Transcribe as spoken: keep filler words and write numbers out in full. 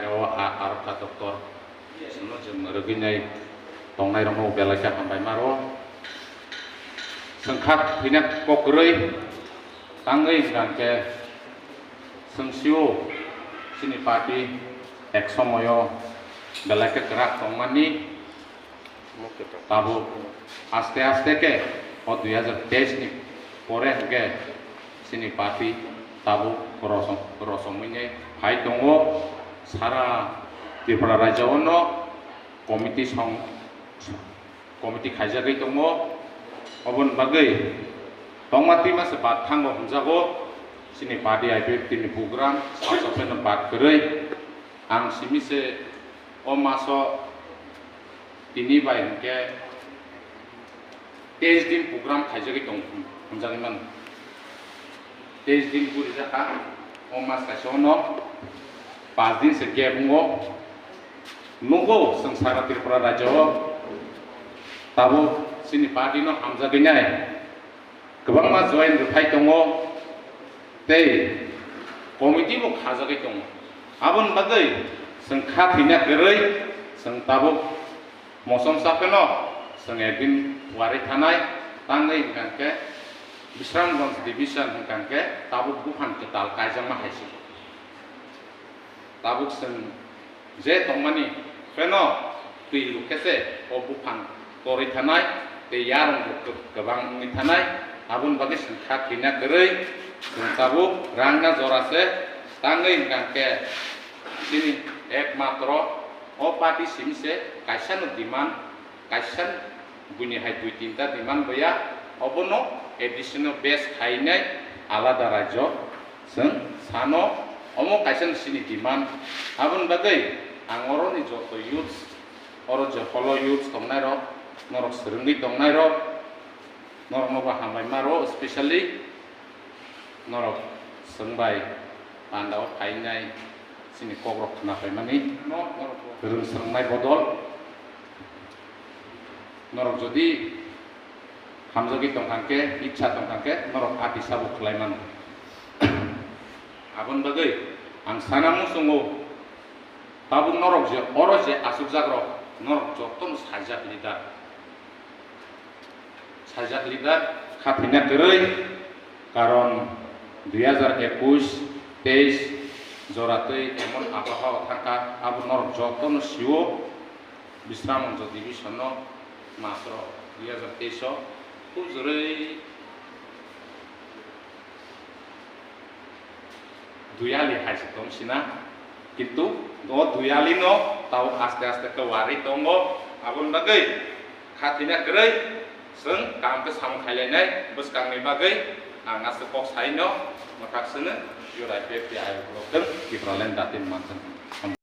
O a-, arokha doctor, chwngno chwng rwgwinai tongnairokno belai khe hambai maro. Chwng kha thwina kok kwrwi tangwi hwnkha khe chwng sio chini party ek somoyo belai khe kwrak tongmani. Tabuk aste aste khe o dui hajar teis ni pore hwnkhe chini party tabuk rosom-, rosomwini phai tongo. Sara Tripura rajyo-o no committee song, committee khaijagwi tongo. Oboni bagwi tongma twi masa bad thango hwnjago chini party I P F T ni program sasapheno bad kwrwi. Ang simi se o maso tini bai hwnkhe teis din program khaijagwi tong hwnjagwi mano. Teis din puri jakha, o mas kaisa ono pas din se gap wngo. Nugo chwng sara Tripura rajyo o tabuk chini party no hamjagwi nai. Kwbangma join rwphai tongo, tei committee bo khajagwi tongo. Aboni bagwi chwng kha thwina kwrwi chwng tabuk mosomsa pheno chwng ekdin warwi thanai, tangwi hwnkha khe Bisramganj division hwnkha khe tabuk buphang kwtal kaijakma hai se. Tabuk chwng je tongmani pheno twi rwkhe se o buphang torwi thanai tei yarwng bo kwbang wngwi thanai. Aboni bagwi chwng kha thwina kwrwi chwng tabuk rangna jora se tangwi hwnkha khe chini ekmatro o party simi se kaisa no demand kaisa buini hai dui tinta demand boya, obono additional base khainai alada rajyo chwng sano, omo kaisa chini demand. Aboni bagwi ang oroni joto youths, oro je holo youths tongnairok, norok swrwngwi tongnairok, norokno bo hambai maro, specially norok chwng bai pandao phainai chini kokrok khna phaimani, norok rwng swrwngnai bodol norok jodi hamjagwi tongkha khe, ichha tongkha khe norok ati sabo khlai mano. Aboni bagwi ang sana muchungo, tabuk norok je oro je achukjakrok norok jotono sajak leader. Sajak leader kha thwina kwrwi, karon dui hajar ekush, teis jora twi emon abaha o thangkha, abo norok jotono sio, Bisramganj division no masrok dui hajar teis o khub jorwi duyali hai se tong sina, kintu o duyali no tao aste aste khe warwi tongo. Aboni bagwi kha thwina kwrwi chwng kaham khe samung khailainai bwskangni bagwi ang aswk kok saino mwthak swnwi, Jodai P F T ayok rok tong Tipraland datin manthang.